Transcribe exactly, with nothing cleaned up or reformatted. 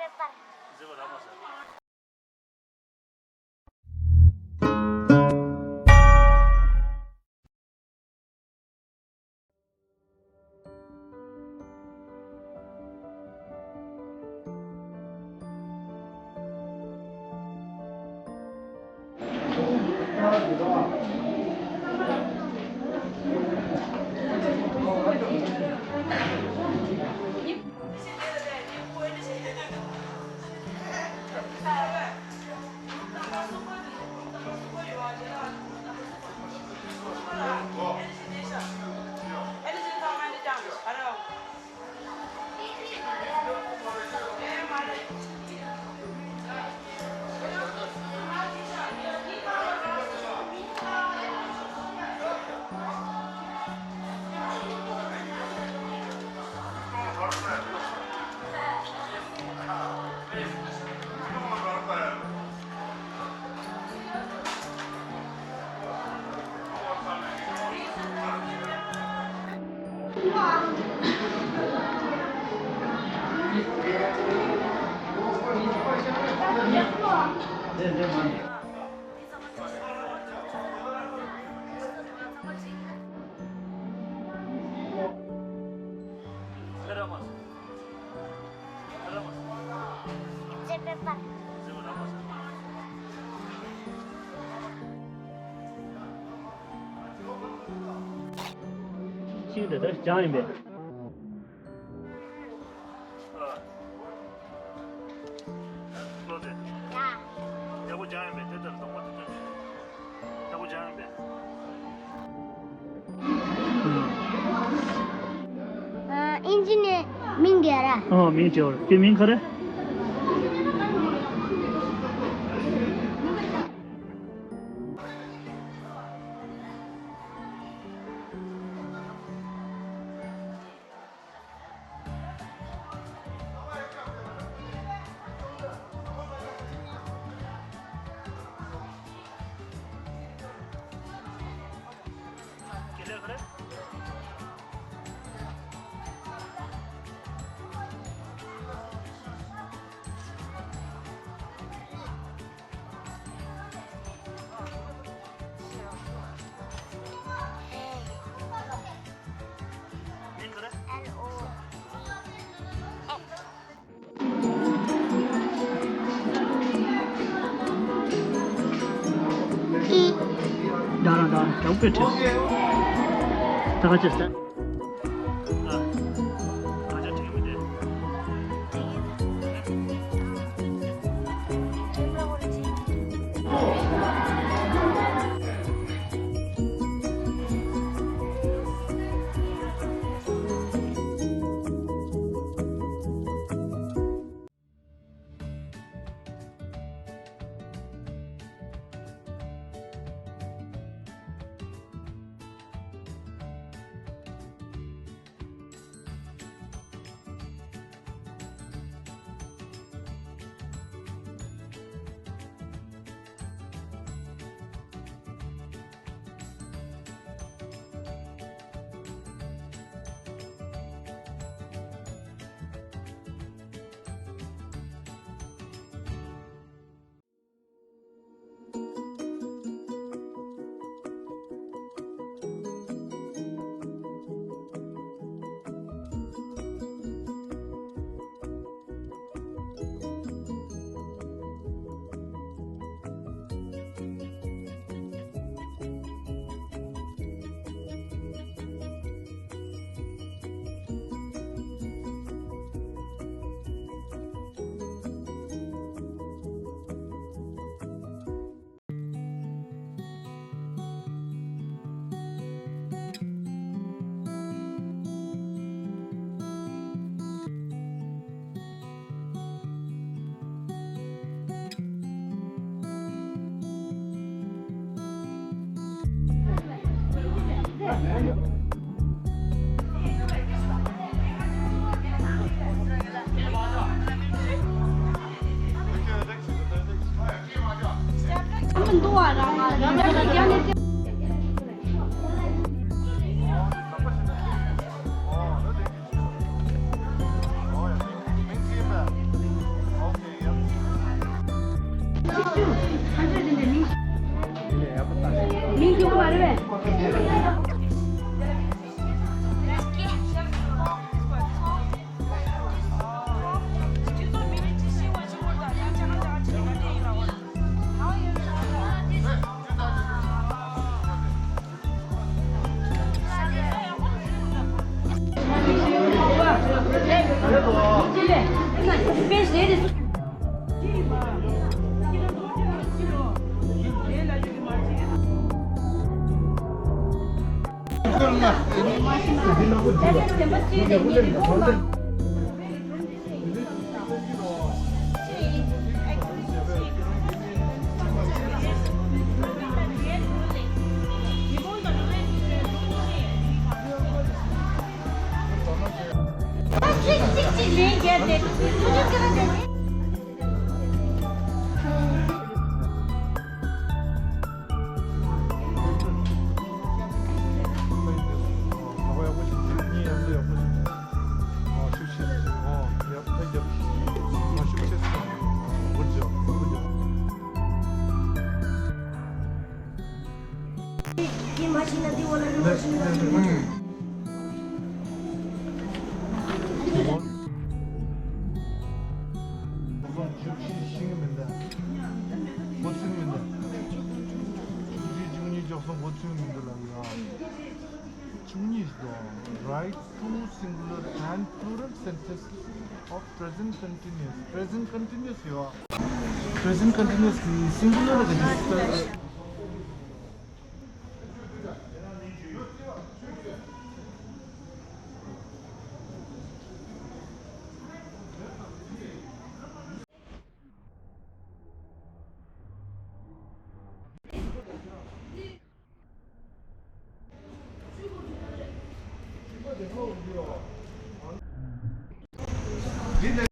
པར། མཛེས་པ་རག་མ་སོང་། ཤིང་དེ་ལྟར་བྱང་ཡིན་པས། བློ་དེ། ཡག་པོ་སྦྱངས་ཡོད་པས་དེ་ལྟར་གདོང་པ་དེ་ལྟར། ཡག་པོ་སྦྱངས་ཡོད་པས། ཨ། ཨིན་ཇི་ནི་མིང་དེ་ར། ཨོ། མིང་དེ་ར། ཁྱོད་མིང་ག་རེ། ད་རང་ད་རང་དྲག་པོས་བྲིས། ད་ག་ཅེས་ཟེར། བཅུ་གཉིས་དོ། Write two singular and plural sentences of present continuous. Present continuous ཡོད། Present continuous གི་singular གི་